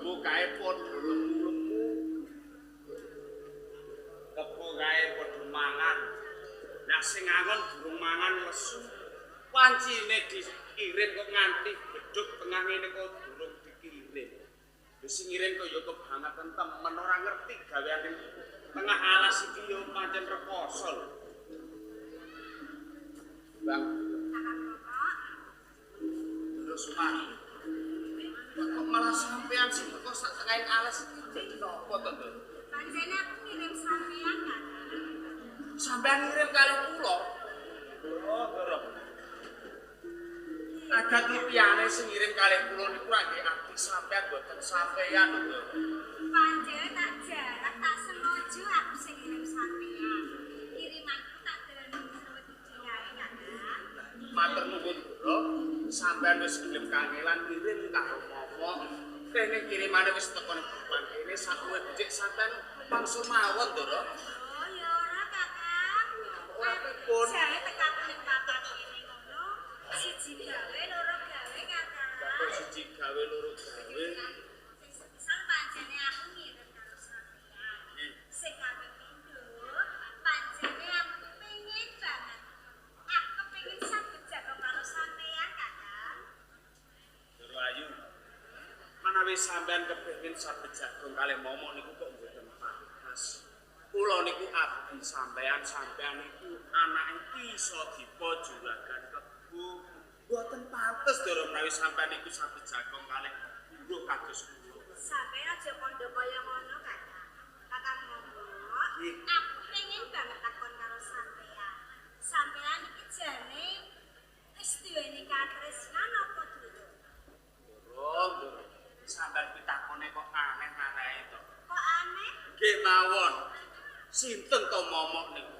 Kebo kae padha lemu-lemu. Kebo kae padha mangan. Lah sing angon durung mangan lesu. Wancine dikirim kok nganti bedhug tengah ngene kok durung dikirim. Wis sing ngirim kok ya kebangetan temen ora ngerti gaweane tengah alas iki ya pancen rekoso lho. Bang, Kakang Momok, terus Sumar. Kok malah sampean sing teko sak tengahing alas iki dadi napa to, Nduk? Pancene aku ngirim sampean, Kakang. Sampean ngirim kalih kula. Oh, Ndoro. Adat liyane sing ngirim kalih kula niku ra nggih abdi sampean mboten sampean, Nduk. Pancene tak jarak tak sengaja aku sing ngirim sampean. Kirimanku tak deleni wedi ae, Kakang. Matur nuwun, Ndoro. Sampean wis gelem kangelan ngirim karo momok. Kene kirimane wis teko ning depan kene sakuwe becik sampean langsung mawon, Ndoro. Oh, ya ora, Kakang. Ora pripun. Jane tekaku ning papan kene ngono. Siji gawe, loro gawe, Kakang. Kok siji gawe loro gawe. Sing sepisan pancene aku ngirim karo sampean. Nggih. Sing kaping pindho, pancene aku kepengin banget. Aku kepengin saged jagong karo sampean, Kakang. Ndoro Ayu. Menawi sampean kepengin saged jagong kalih momok niku kok mboten pantes. Kula niku abdi sampean, sampean niku anake Ki Sodipa juragan kebo. Mboten pantes Ndoro menawi sampean niku saged jagong kalih buruh kados kula. Sampeyan aja kandha kaya ngono, Kakang. Kakang Momok, Nggih. aku pengen banget takon karo sampean. Sampean iki jane wis duweni katresnan apa durung? Ndoro, Ndoro. Sampean pitakone kok aneh-aneh to. Kok aneh? Nggih mawon. Sinten to momok niku?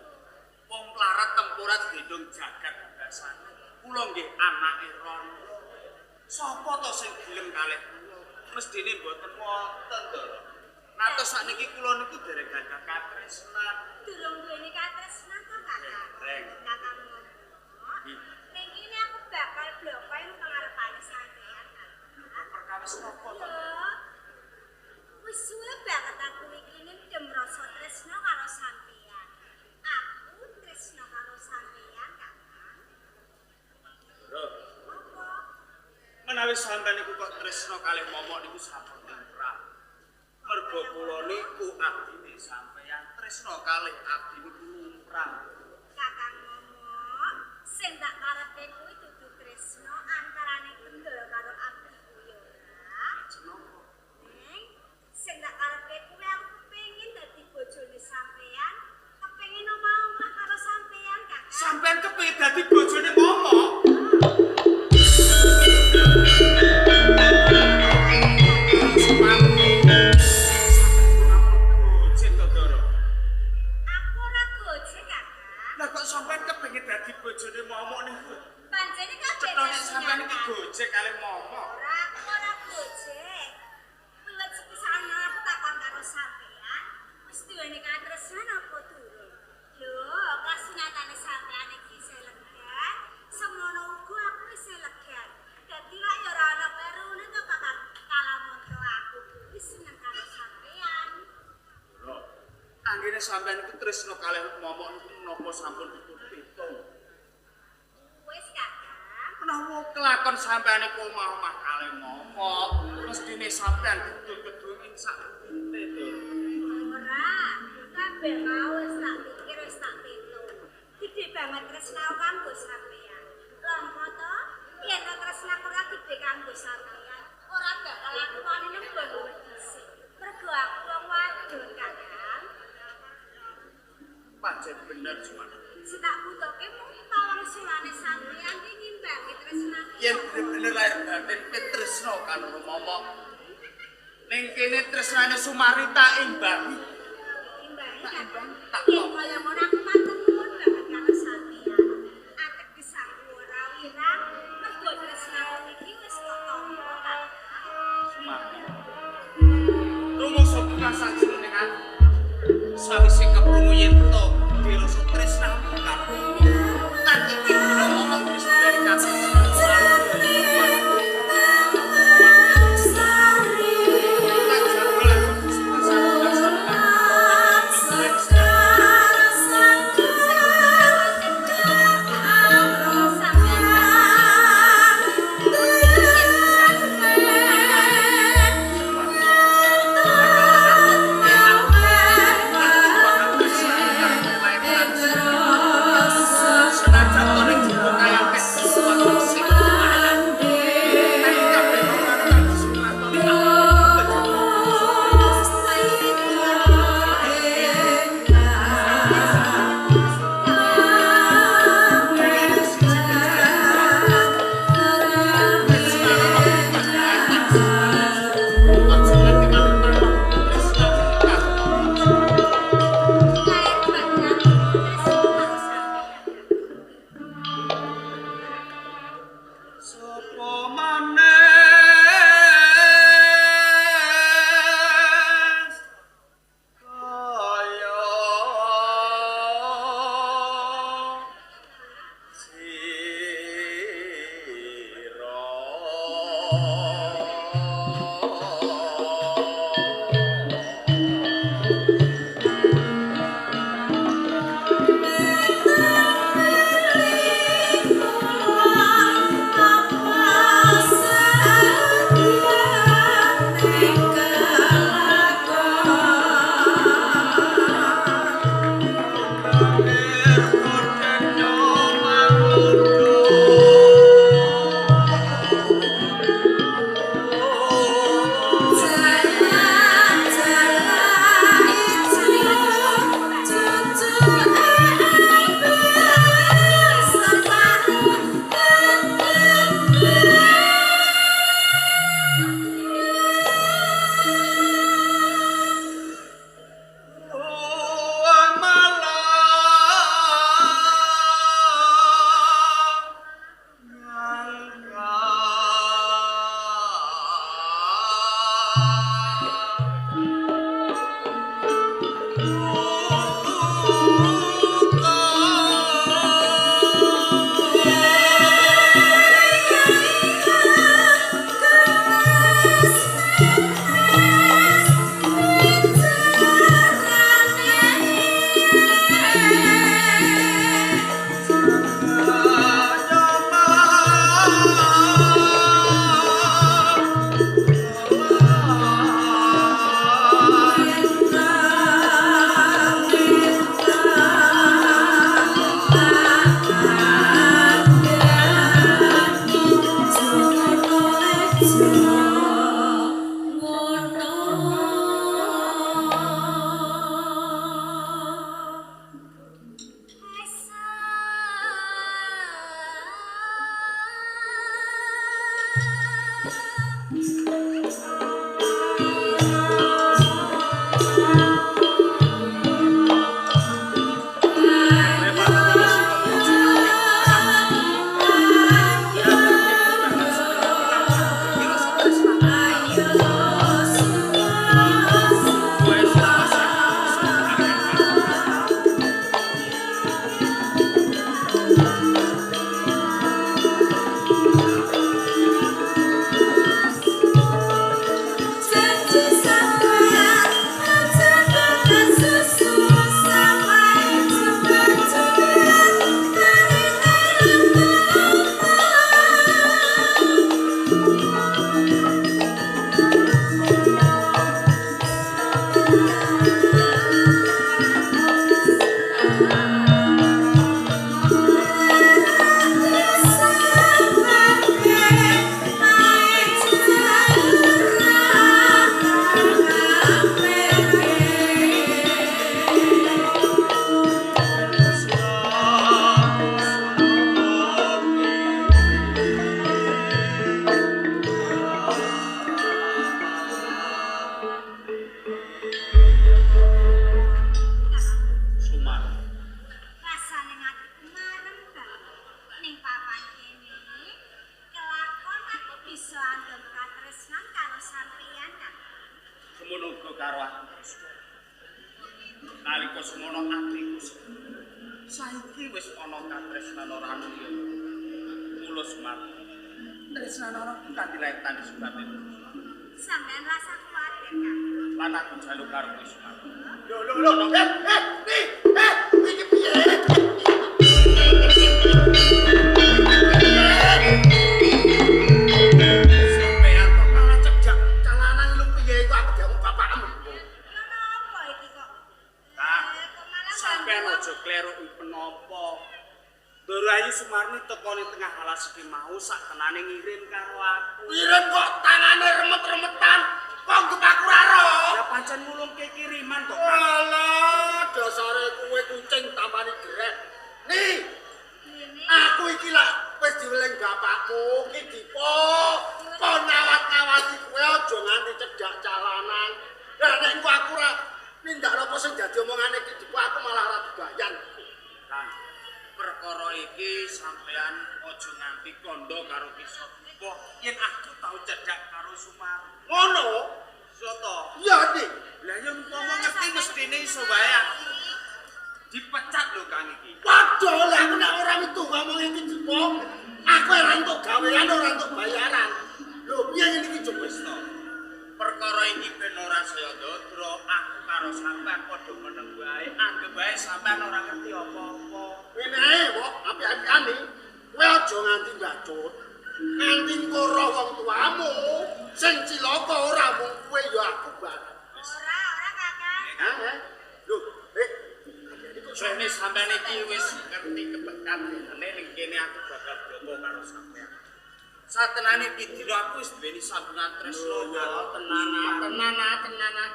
Wong mlarat tempurat gendong jagat basane. Kula nggih anake rondo. Sapa to sing gelem kalih kula? Mestine mboten wonten to. Ngantos sakniki kula niku dereng gadah katresnan. Durung duweni katresnan to, Kakang? Dereng. Kakang Momok. Nggih. Ning kene aku bakal bloko ing pengarepane sampean, Kakang. Perkawis napa to? Yo. Wis suwe banget aku iki nendhem rasa tresna karo sampean. Aku tresna karo sampean, Kakang. Lho, Apa? menawi sampean niku kok tresna kalih momok niku sampun lumrah. Mergo kula niku abdine sampean, tresna kalih abdi niku lumrah. Kakang Momok, sing tak karepe kuwi dudu tresna antarane kendel karo abdi kuwi ora. Ajeng napa? Neng, sing tak karepe kuwi aku kepengin dadi bojone sampean, kepengin omah-omah karo sampean, Kakang. Sampean kepengin dadi bojone momok? Gojek to, Ndoro. Aku ora gojek, Kakang. Lah kok sampean kepengin dadi bojone momok niku? Pancene kabeh Cetha nek sampean iki nyata. gojek kalih momok. Ora, aku ora gojek. Wiwit sepisan aku takon karo sampean, wis duweni katresnan apa durung? Lho, kasunyatane sampean iki isih elegan, semono uga aku isih elegan. Dadi lak ya ora ana klerune to, Kakang. Kalamun to aku kuwi seneng karo sampean. Lho, anggene sampean iku tresna kalih momok niku menapa sampun dipun pitung? Wis, Kakang. Menawa kelakon sampean iku omah-omah kalih momok, mestine sampean gedung-gedung ing sak pite to. Ora, kabeh mau wis tak pikir wis tak pitung. Gedhe banget tresna kanggo sampean. Lompo to, yen to tresnaku ora gedhe kanggo sampean, ora bakal aku wani nembang luwih dhisik. Mergo aku wong wadon, Kakang. Pancen bener Suman. Sing tak butuhke mung pawangsulane sampean ki ngimbangi tresnaku. Yen bener-bener lahir batin tresna karo momok. Ning kene tresnane Sumari tak imbangi. Imbangi, Tak Kakang. imbang, tak Yen tompo. kaya ngono aku matur nuwun banget karo sampean. Ateges aku ora wirang, mergo tresnaku iki wis kok tampa, Kakang. Sumari. Rumangsa pukasan jroning ati. Sawise keprungu yen to dirasa tresnamu karo momok. Lan iki dina momok wis duweni katresnan. Sari. Semono uga karo aku. Nalika semono atiku saiki wis ana katresnan ora liya. Mula Sumar. Tresnan ora kanthi lair tandha sebab itu. Sampeyan rasa kuwatir, Kang. Lan aku njaluk karo kowe Sumar. Lho lho lho, Iki piye? Sampeyan to malah cejak calanan lu piye iku aku diomong bapakmu. Lho napa iki kok? Kang, Kok malah sampeyan aja kleru penapa. Ndoro Ayu Sumarni teko ning tengah alas iki mau sak tenane ngirim karo aku. Ngirim kok tangane remet-remetan. Kok nggo aku ora ro. Ya pancen ngulungke kiriman to, Kang. Alah, dasare kowe kucing tampani gerek. Nih, Ngene. aku iki lak wis diweling bapakmu, ki Dipo. Kon ngawat-ngawati kowe aja nganti cedhak calanan. Lah nek engko aku ora nindak apa sing dadi omongane ki Dipo, aku malah ora dibayan. Kang, perkara iki sampean aja nganti kandha karo Ki Sodipo yen aku tau cedhak karo Sumar. Ngono? Iso to? Iya, Dik. Lah yen umpama ngerti mestine iso wae aku dipecat lho Kang iki. Waduh, lah aku nek ora metu ngomong iki Dipo, aku ora entuk gawean, ora entuk bayaran. Lho, piye ngene iki coba? Wis to. Perkara iki ben ora saya ndodro, aku karo sampean padha meneng wae, anggep wae sampean ora ngerti apa-apa. Ngene ae, Wok, apik-apikan iki. Kowe aja nganti mbacut. Nganti engko roh wong tuamu sing cilaka ora mung kowe ya aku bareng. Ora, ora Kakang. Hah? Lho, Sene sampean iki wis ngerti kebekatane ning kene aku bakal bloko karo sampean. Satenane iki dina aku wis duweni sambungan tresno karo tenan tenan.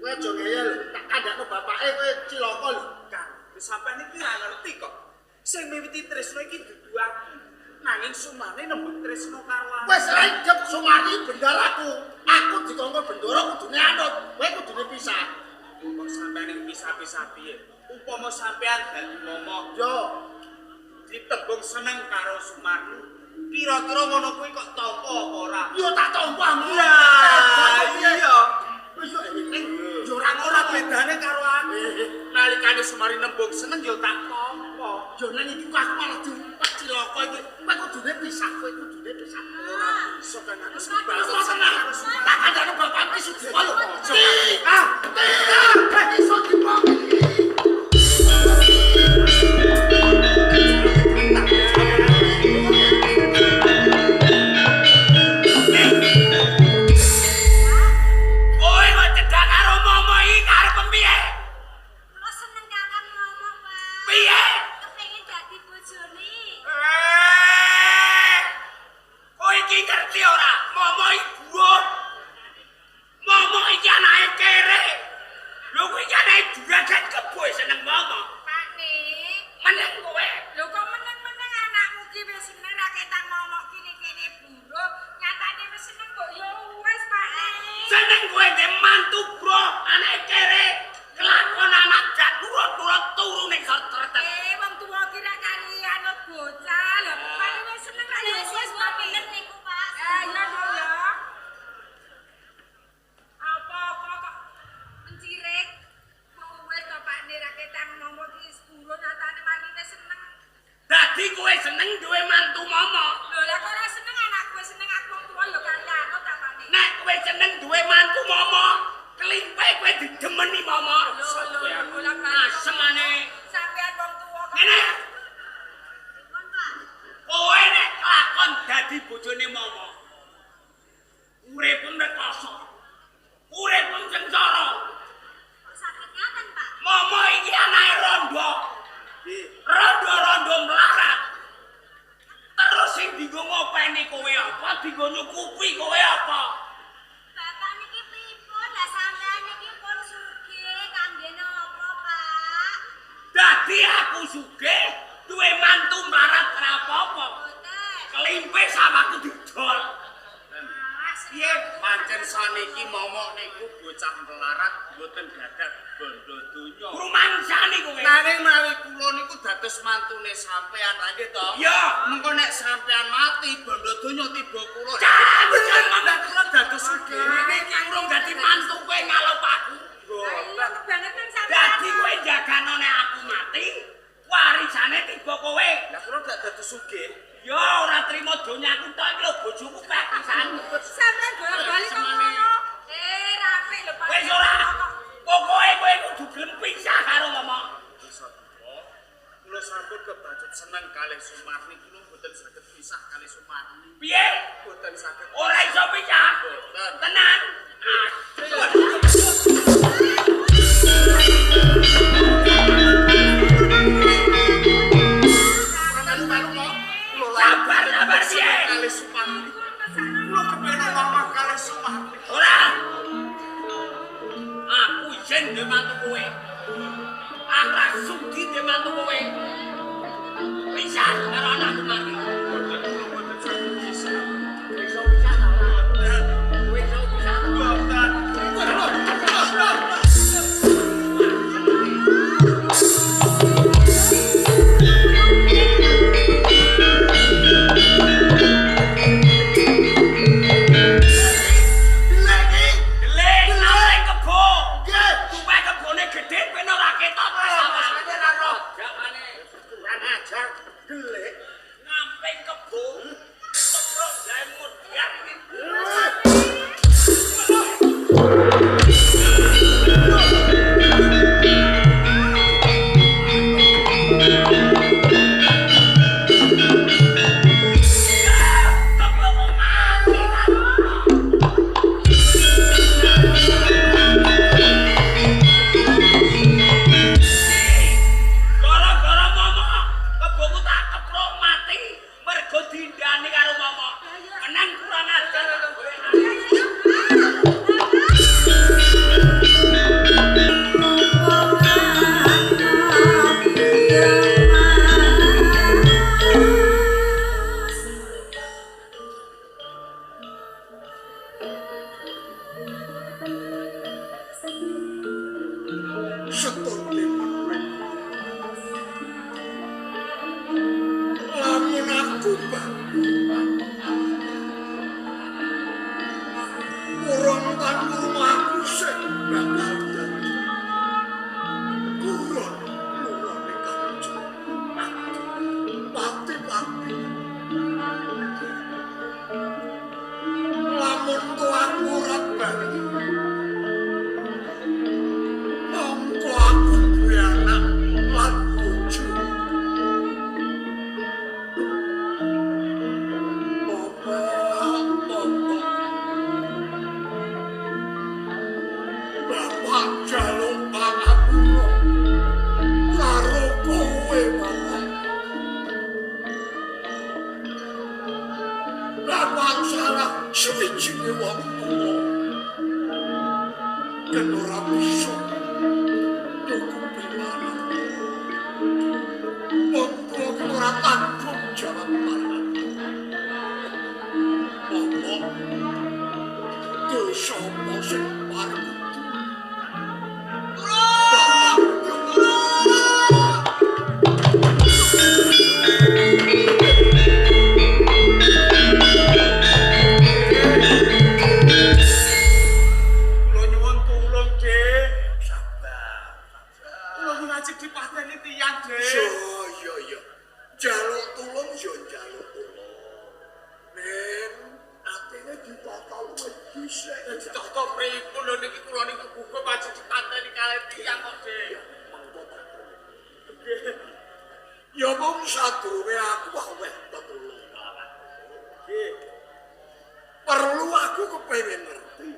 Kowe aja ngeyel, tak kandhakno bapake kowe cilaka lho. Kang. Wis sampean iki ora ngerti kok. Sing miwiti tresno iki dudu aku. Nanging Sumane nembung tresno karo aku. Wis rejep Sumari bendar aku. Aku dikongkon bendara kudune anut, kowe kudune pisah. Kok sampean iki pisah-pisah piye? Upama sampean dadi momok Yo, ditembung seneng karo Sumarni, kira-kira ngono kuwi kok tampa apa ora? yo tak tampa. Lah, iya. Yo yo ora Ora bedane karo aku. Nalikane Sumari nembung seneng yo tak tampa. Yo nang iki kok aku malah diumpet cilaka iki. Kowe kudune pisah, kowe kudune pisah. Ora bisa kan aku Wis kebanget tenang. karo Sumarni. Tak kandhane bapakmu Sudipo lho. Ah, Ah, Sudipo. Kowe kok cedhak karo momo iki karep piye? Kula seneng Kakang ngomong, Pak. Piye? Kepengin dadi bojone. Eh. Kowe iki ngerti ora? Momo iki buruh. Momo iki anake kere. Lho kowe iki anake juragan kebo seneng momo. Pak Ne. Meneng kowe. Lho kok meneng-meneng anakmu ki wis seneng ra ketang momok kene-kene buruh. Nyatane wis seneng kok ya wis, Pak Ne. Seneng kowe ndek mantu bro, anake kere. Kelakon anak jak nurut-nurut turu ning sor tretet. Wong tuwa ki ra kari anut bocah. Lho, Pak Ne wis seneng ra ya wis, Pak Ne. Bener niku, Pak. Ya ya ya. Apa-apa kok mencirik. Kok wis to Pak Ne ra ketang momok ki wis buruh nyatane mari wis seneng. Dadi kowe seneng duwe mantu momo. Lho, lah kok ora seneng anakku wis seneng aku wong tuwa ya kari anut ta, Pak Ne. Nek kowe seneng duwe mantu momo, kelimpe kowe didemeni momo. Lho, lho, lho, lah Pak. Asemane. Sampean wong tuwa kok. Ngene, Pripun, Pak? kowe nek kelakon dadi bojone momo. Uripmu rekoso. Uripmu sengsara. Kok sakit ngaten, Pak? Momo iki anake rondo. Rondo-rondo melarat. Terus sing dienggo ngopeni kowe apa? Dienggo nyukupi kowe apa? Bapak niki pripun? Lah sampean niki pun sugih kangge napa, Pak? Dadi aku sugih, duwe mantu melarat ora apa-apa. Boten. Kelimpe sama aku didol. Alah, Piye pancen saniki momok niku bocah melarat mboten gadah bondo donya. Rumangsani kowe. Nanging menawi kula niku dados mantune sampean ra nggih to? Ya. Mengko nek sampean mati bondo donya tiba kula. Jangan Lah kula dados sugih. Ngene iki urung dadi mantu kowe kalih Sumarni kula mboten saged pisah kalih Sumarni. Piye? Mboten saged. Ora iso pisah. Mboten. Tenan. Sabar, sabar piye? Kalih Sumarni. Kula kepengin ngomong kalih Sumarni. Ora. Aku yen duwe mantu kowe. Aku ora sudi duwe mantu kowe. Pisah karo anakku Marni. Mboten kula mboten saged pisah. Iso pisah ta ora? Kowe iso pisah ta? Mboten. Lagi. Delik, nang kebo. Nggih. Tuwek kebone gedhe ben ora ketok sawah. Jamane Kurang ajar. Delik. ngamping kebo. Keprok gawe mudhar iki. Kebo kok mati ta. Gara-gara momok, keboku tak keprok mati mergo dindani karo momok. Menang kurang ajar kowe. Setuti meneng. Lamun aku bangun. Urung tan rumahku sing bakal dadi. Kurun lurane kanjeng. Pati-pati. Lamun tuaku ora bali. Mongko aku duwe anak lan bojo. Bapak, bapak. Bapak jaluk pangapura karo kowe, Bapak. Bapak salah suwijine wong tuwa. Yen ora bisa nyukupi marang. Mongko ora tanggung jawab marang. Bapak, dosa apa sing pareng kudu? Bapak, Kula nyuwun tulung, Dik. Sabar, sabar. Kula ngajeng dipateni tiyang, Dik. Yo yo yo. Jaluk tulung yo jaluk tulung. Nen atine ditata luwih dhisik. Ditata pripun lho niki kula niku gugup ajeng dipateni kalih tiyang kok, Dik. Mengko tak tulung. Ya mung sadurunge aku aweh tetulung. Nggih. Perlu aku kepengin ngerti.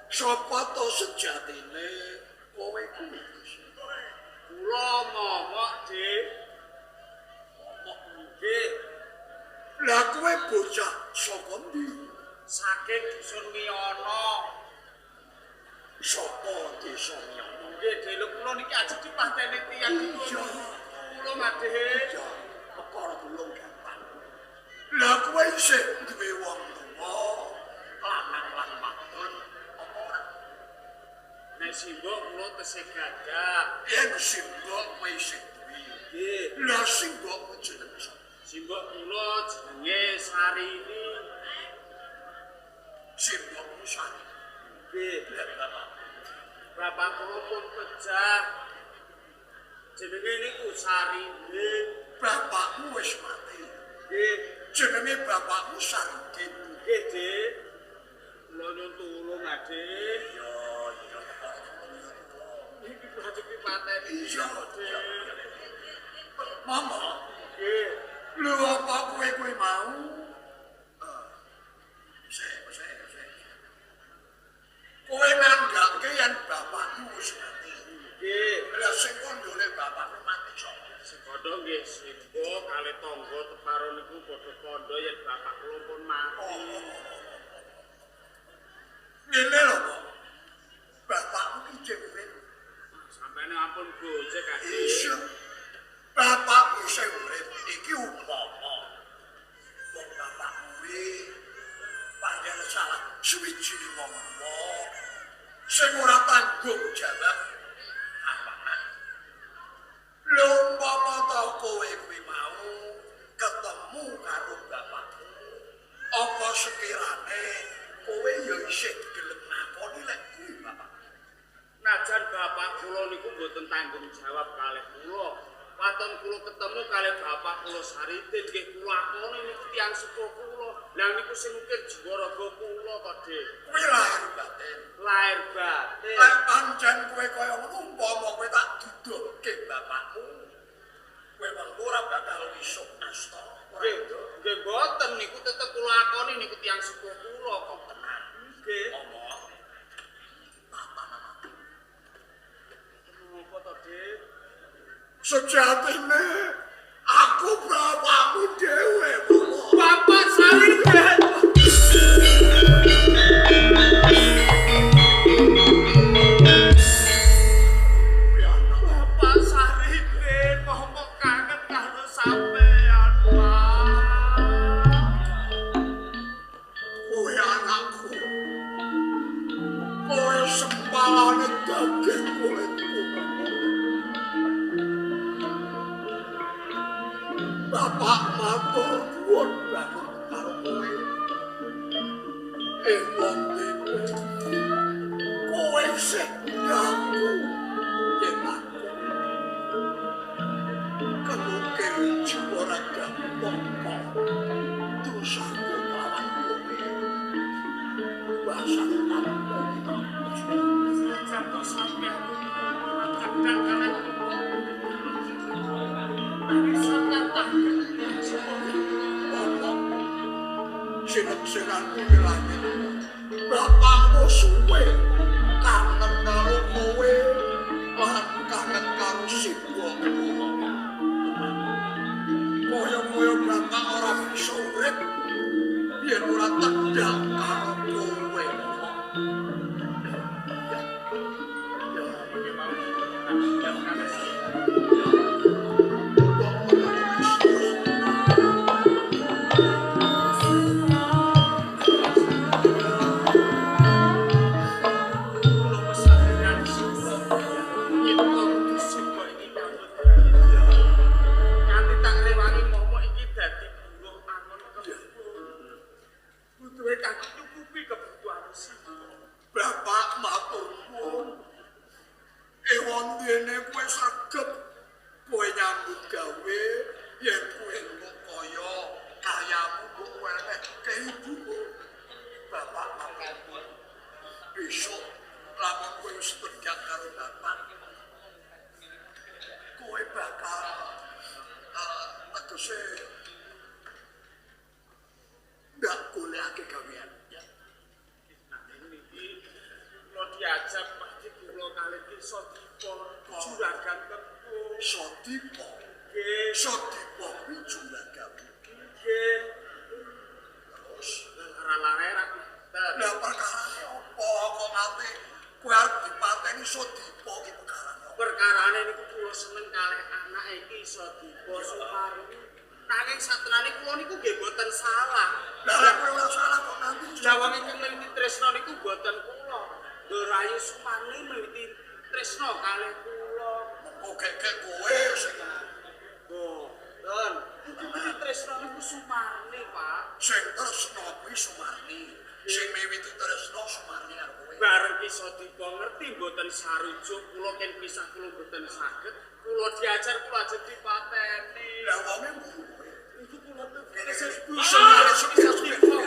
Sapa to sejatine kowe kuwi? Kula momok, Dik. Momok. Nggih. Lah kowe bocah saka ndi? Saking dusun Miyono. Saka desa Miyono. Nggih, Dik, lho kula niki ajeng dipateni tiyang Iya. Kula madhe. Iya, perkara tulung gampang. Lah kowe isih duwe wong tuwa, lanang lan wadon apa ora? Nek simbok kula tesih gadah. Yen simbok kowe isih duwe. Nggih. Lah simbokmu jenenge sapa? Simbok kula jenenge Sarini. Simbokmu Sari. Nggih. Lah bapak. Bapak kula pun pejah. Jenenge niku Saridin. Bapakmu wis mati. Nggih. Jenenge bapakmu Saridin. Nggih, Dik. Kula nyuwun tulung, Adik. Iya, iya perkara tulung ya tulung. Iki kula dipateni. Iya, iya. Mama, Lho apa kowe kuwi mau? Sik, sik, sik. Kowe nandhake yen bapakmu wis mati. Nggih. Lah sing kandhane bapakmu mati sapa? Sing kandha nggih Simbo kalih tangga teparo niku padha kandha yen bapak kula pun mati. Ngene lho, Pak. Bapakmu ki jek urip. Sampeyan ampun gojek Adi. Iya. Bapakmu isih urip iki umpama. Wong bapakmu kuwi pancen salah suwijine wong tuwa sing ora tanggung jawab anak. Lho umpama ta kowe kuwi mau ketemu karo bapakmu, apa sekirane kowe ya isih gelem ngakoni lek kuwi bapakmu? Najan bapak kula niku mboten tanggung jawab kalih kula. Waton kula ketemu kalih bapak kula Saridin nggih kula akoni niku tiyang sepuh kula. Lah niku sing ukir jiwa raga kula kok, Dik. Kuwi lahir batin. Lahir batin. Lek pancen kowe kaya ngono umpama kowe tak duduhke bapakmu, kowe mengko ora bakal iso asta. Nggih, nggih mboten niku tetep kula akoni niku tiyang sepuh kula kok tenan. Nggih. Omong tatanan. Napa to, Dik? Sejatine aku bapakmu dhewe, Momo. Bapak Saridin. Bapak Saridin, Momo kangen karo sampean, Pak. Kowe anakku. Kowe sempalane daging kulitku. Bapak matur nuwun banget karo kowe. Wong dene. Kowe isih ngaku yen aku kelukir jiwa raga mongko dosaku lawan kowe. Basane tanpa Senajan to sampean ora cedhak kalih kula. Nanging sampean tanggung jawab. Apa sinek-sinanku di langit. Bapakmu suwe kangen karo kowe lan kangen karo simbokmu. Kaya-kaya bapak ora bisa urip yen ora tedhak karo kowe. Ya. Ya, ya. Kula pesantenan Simbo. Yen kudu Simbo iki nyambut gawe. Nganti tak rewangi momok iki dadi buruh angon kebun. Butuhe kanggo nyukupi kebutuhan Simbo. Bapak matur nuwun. Ewon dene kowe sregep kowe nyambut gawe yen kowe engko kaya kayamu mbok wenehke ibumu. Bapak matur nuwun. Besok lamun kowe wis tedhak karo bapak, kowe bakal tegese ndak golekake gawean. Ya. Niki kula diajak pasti kula kalih Ki Sodipo juragan kebun. Sodipo. Nggih, Sodipo kuwi juragan. nggih. Terus Lara-lare ra pinter. lah perkarane apa kok nganti kowe arep dipateni Sodipo ki perkarane apa? Perkarane niku kula seneng kalih anake Ki Sodipo Suparni. Nanging satenane kula niku nggih mboten salah. Lah lek kowe ora salah kok nganti Lah wong ingkang miwiti tresna niku mboten kula. Ndurayu Suparni miwiti tresna kalih kula. Mengko gek-gek kowe sing Mboten. Iki miwiti tresna niku Sumarni, Pak. sing tresna kuwi Sumarni. Sing miwiti tresna Sumarni karo kowe. Bareng Ki Sodipo ngerti mboten sarujuk kula ken pisah kula mboten saged. Kula diajar kula ajeng dipateni. Lah wonge mburu kowe. Iku kula Kene Ah, sing Sodipo.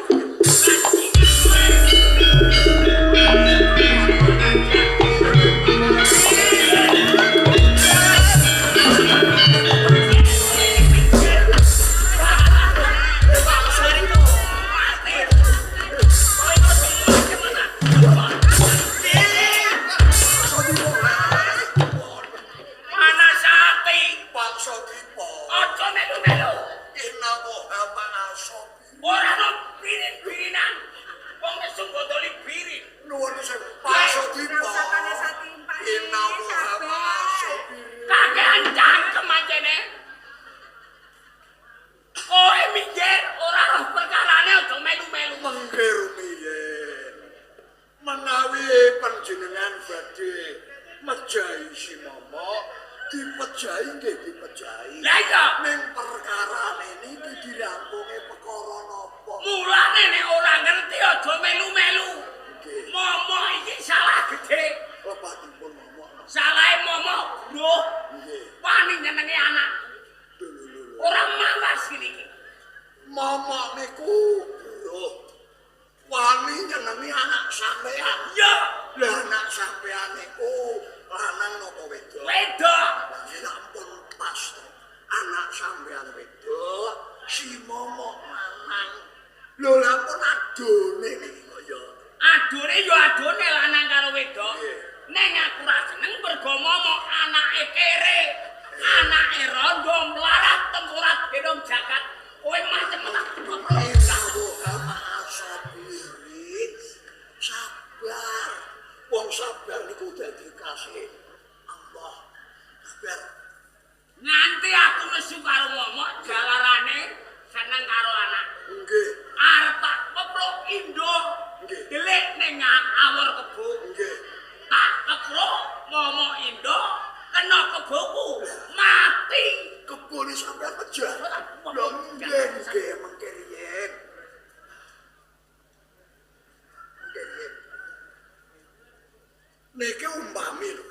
Thank panjenengan badhe mejahi si momok, dipejahi nggih dipejahi. Lah iya, ning perkarane niki dirampunge perkara napa? Mulane nek ora ngerti aja melu-melu. Momok iki salah gedhe. Lepatipun momok. Salahe momok, Bro. Nggih. Wani nyenengi anak. Ora mawas iki. Momok niku, Bro. Wani nyenengi anak sampean. Iya. Lah anak sampean niku lanang napa wedok? Wedok. Lah ampun pas to. Anak sampean wedok, si momok lanang. Lho lha ampun adone niki kok ya. Adone ya adone lanang karo wedok. Neng aku ora seneng mergo momok anake kere. Anake rondo mlarat tengkorak gendong jagat. Kowe macem tak sabar. Wong sabar niku dadi kasih Allah. Sabar. Nganti aku nesu karo momok jalarane seneng karo anak. Nggih. Arep tak keprok indo. Nggih. Delik ning awor kebo. Nggih. Tak keprok momok indo kena keboku mati. Kebone sampean pejah. Lho nggih nggih mengke riyen. Mengke riyen. Niki umpami lho.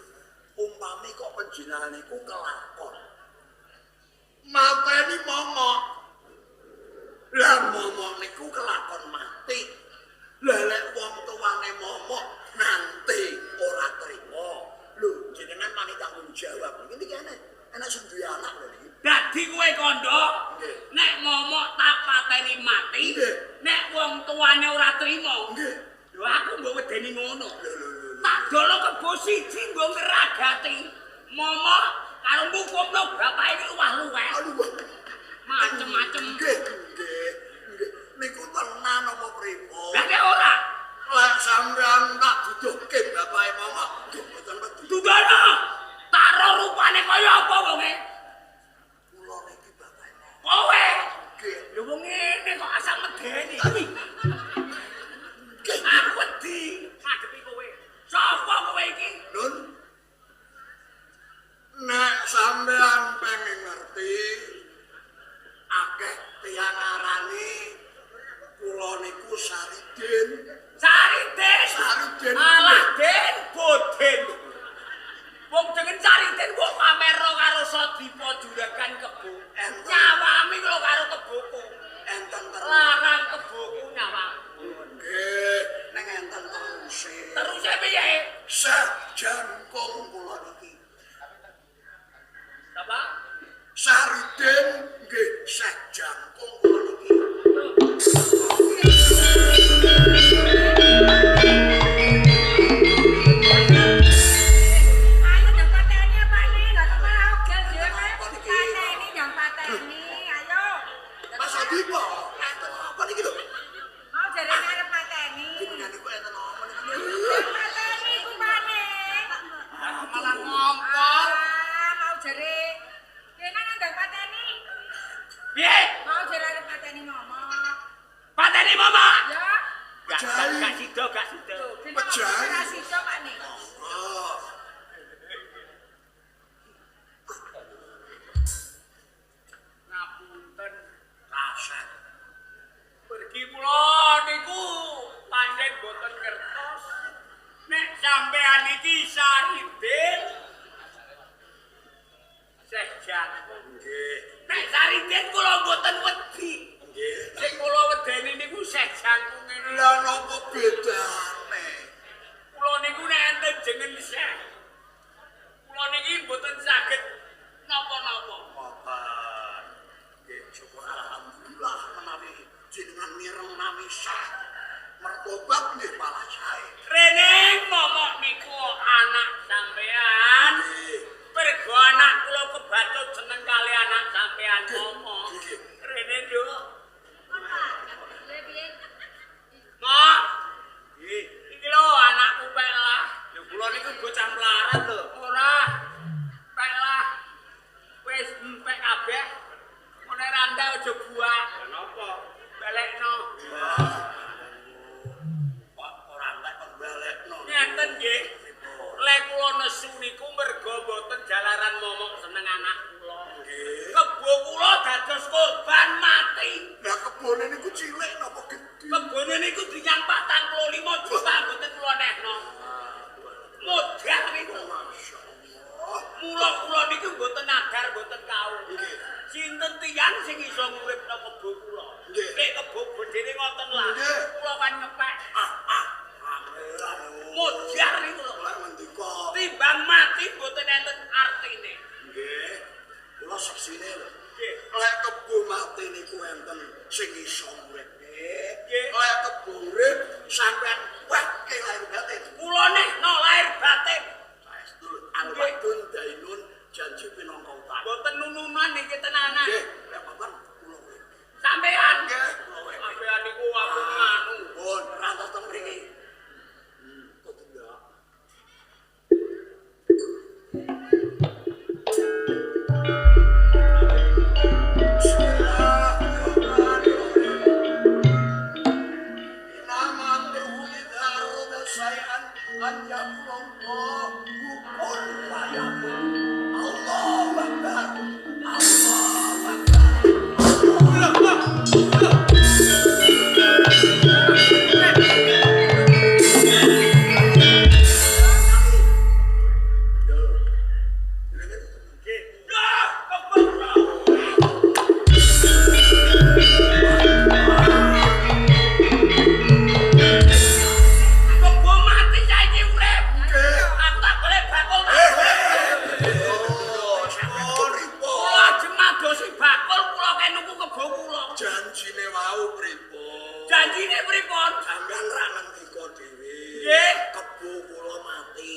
Umpami kok panjenengan niku kelakon. Mateni momok. Lah momok niku kelakon mati. Lah lek wong tuane momok nanti ora trima. Lho jenengan wani tanggung jawab. Niki enek sing duwe anak lho niki. Dadi kowe kandha nek momok tak pateni mati, nek wong tuane ora trima. Nggih. Lho aku mbok wedeni ngono. Tak dolo kebo siji nggo ngragati momok karo ngukumno bapake iki luwah-luweh. Macem-macem. Nggih, nggih, nggih. Niku tenan apa pripun? Lah nek ora, lek sampean tak duduhke bapake momok, nggih mboten wedi. Dudono. Taro rupane kaya apa wonge? Kula niki bapake momok. Kowe. Nggih. Lho wong ngene kok asal medeni. Nggih. Aku wedi ngadepi kowe. Sapa kowe iki? Nun. Nek sampean pengen ngerti akeh tiyang arani kula niku Saridin. Saridin. Saridin. Alah Den boden. Wong jeneng Saridin kok pamerno karo Sadipa juragan kebo. Nyawami lho karo keboku. Enten terus. Larang keboku nyawam. Nggih, ning enten teruse. Teruse piye? Seh jangkung kula niki. Apa? Saridin nggih seh jangkung kula niki. Ayo ndang pateni apa nih? Lah kok malah ogel dhewe. Pateni ndang pateni, ayo. Mas Adipo, enten apa niki lho? Mau jarene arep pateni. Jenengan niku enten apa niki? Pateni ku pane. Malah ngompol. Ah, mau jare. Kene ndang pateni. Piye? Mau jare arep pateni momok. Pateni momok. Ya. Gak sida, gak sida. Pejahi. Ora sida Pak nih. Oh. Ngapunten. Kaset. Pergi kula niku pancen boten ngertos nek sampean iki Saridin Seh jangkung. Nggih. Nek Saridin kula mboten wedi. Nggih. Sing kula wedeni niku Seh jangkung ngene. Lah napa bedane? Kula niku nek enten jeneng Seh. Kula niki mboten saged napa-napa. Ngoten. Nggih, syukur alhamdulillah menawi jenengan mireng nami sah. Mertobat nggih malah sae. Rene momok niku anak sampean. Nggih. Mergo anak kula kebacut seneng kali anak sampean momok. Nggih. Rene nduk. Kon Pak. Lha piye? Mok. Nggih. Iki lho anakku pek lah. Lho kula niku bocah melarat lho. Ora. Pek lah. Wis empek kabeh. Ngene rantai aja buak. Lah napa? Balekno. Pak ora entek kon balekno. Nek niku mergo mboten jalaran momok seneng anak kula. Nggih. Kebo kula dados korban mati. Lah kebone niku cilik napa gedhe? Kebone niku dinyang 45 juta mboten kula nehno. Modar niku. Masyaallah. Mula kula niku mboten nadar mboten kaum. Nggih. Sinten tiyang sing iso nguripno kebo kula? Nggih. Nek kebo gedene ngoten lah. Nggih. Kula kan ngepek. Modar niku lho. Lek ngendika Timbang mati mboten enten artine. nggih. Kula seksine lho. Nggih. Lek kebo mati niku enten sing iso nguripke. Nggih. Lek kebo urip sampean wehke lahir batin. Kula nehno lahir batin. Saestu lho. Alwadun dainun janji pinangka utang. Mboten nununan niki tenanan. Nggih, lek papan kula urip. Sampean. Nggih, kula urip. Sampean niku aku nganu. Pun rantos teng mriki. Kok tindak. Nggih. Lah, kebo kula. Kebo mati saiki urip. Aku tak golek bakul tak golek. Kula ajeng madosi bakul kula ken nuku kebo kula. Janjine wau pripun? Janjine pripun? Sampeyan ra ngendika dhewe. Nggih. Kebo kula mati.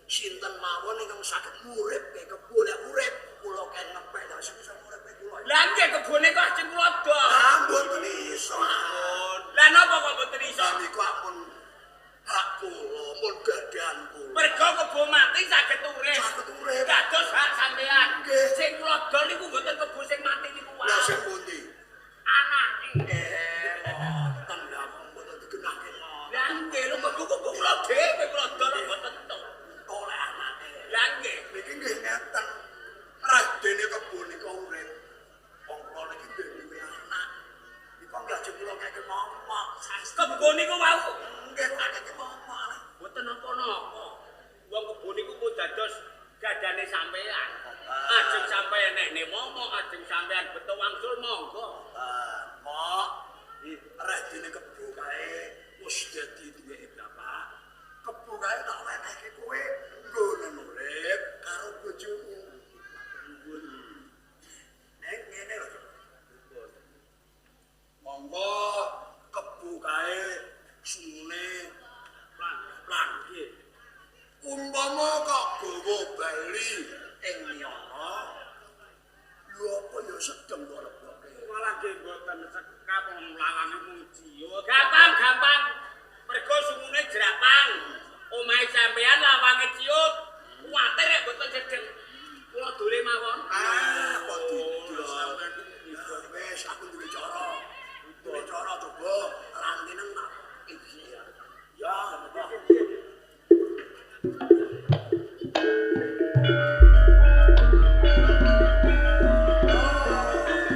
Sinten mawon ingkang saged nguripke kebo lek urip kula ken ngepek lha sing iso nguripke kula. Lah nggih kebone kok ajeng kula dol. Ah mboten iso. Lah napa kok mboten iso? Lah niku ampun hak kula, mun gadahan kula. Mergo kebo mati saged urip. Saged urip. Dados hak sampean. Nggih. Sing kula dol niku mboten kebo sing mati niku wae. Lah sing pundi? Anake. Mboten lha mboten digenahke ngoten. Lah nggih lho kebo kebo kula dhewe kula dol mboten entuk. Oleh anake. Lah nggih. Niki nggih ngeten. Radene kebo nika urip. Wong kula niki nggih duwe anak. Nika nggih ajeng kula keke momok. Kebo niku wau Nggih kula keke momok. mboten napa-napa. Wong kebo niku pun dados gadane sampean. Ajeng sampean nekne momok, ajeng sampean beto wangsul monggo. Mok, radene kebo kae wis dadi duweke bapak. Kebo kae tak wenehke kowe nggonen urip karo bojomu. Nek ngene lho. Monggo kebo kae sungune plang-plang. Nggih. Umpama kok gawa bali ing miyana, lho apa ya sedeng kok leboke. Malah nggih mboten sekap wong lawange mung ciut. Gampang-gampang. Mergo sungune jerapang. Omahe sampean lawange ciut. Kuwatir nek mboten sedeng. Kula dole mawon. Ah, kok didol sampean iki. Wis aku duwe cara. Duwe cara coba rantinen tak isi. Ya,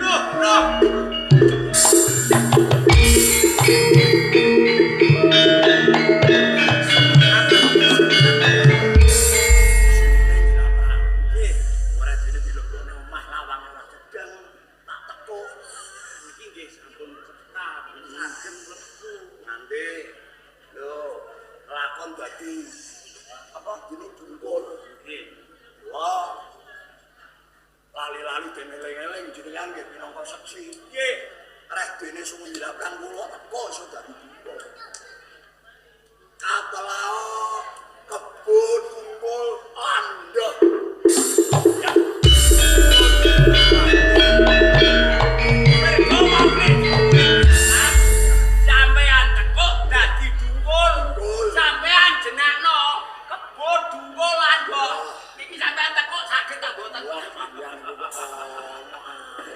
Loh, loh. sungune jerapang. Nggih, ora dene dilebokne omah lawange ora sedeng, tak tekuk. Niki nggih sampun cekap, saged mlebu. Nanti lho lakon dadi apa jenenge dungkul. Nggih. Wah. Lali-lali dene eling-eling jenengan nggih minangka seksi. Nggih. Reh dene sungu njlaprang kula teko iso dadi dungkul. Katelao kebo dungkul landhah. Ya. Mergo waune sampean tekuk dadi dungkul. Dungkul. Sampean jenakno kebo dungkul landhah. Niki sampean tekuk saged ta mboten? Wah, sampean kok ono ae.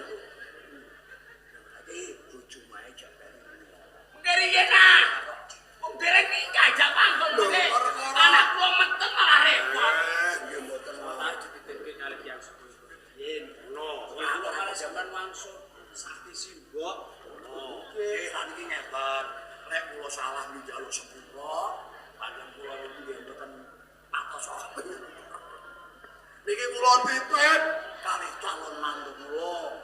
Iki bojomu ae jabare. Mengke riyen ah. Kula titip kalih calon mantu kula.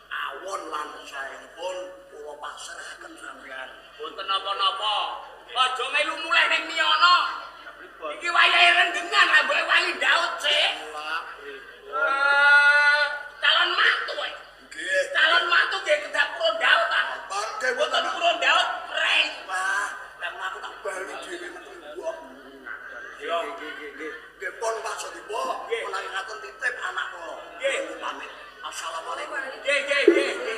Awon lan saenipun kula pasrahaken sampeyan. Mboten napa-napa. Aja melu mulih ning miyana. Iki wayahe rendengan lah mbok wangi ndaut sik. Calon mantu e. Nggih. Calon mantu nggih kedah purun ndaut ta. Nggih Mboten purun ndaut prei. Wah, lek aku tak bali dhewe metu mbok. Yo. Nggih, nggih pun Pak Sodipo, Nggih. menawi ngaten titip anak kula. Nggih. Pamit. Assalamualaikum. Nggih, nggih, nggih.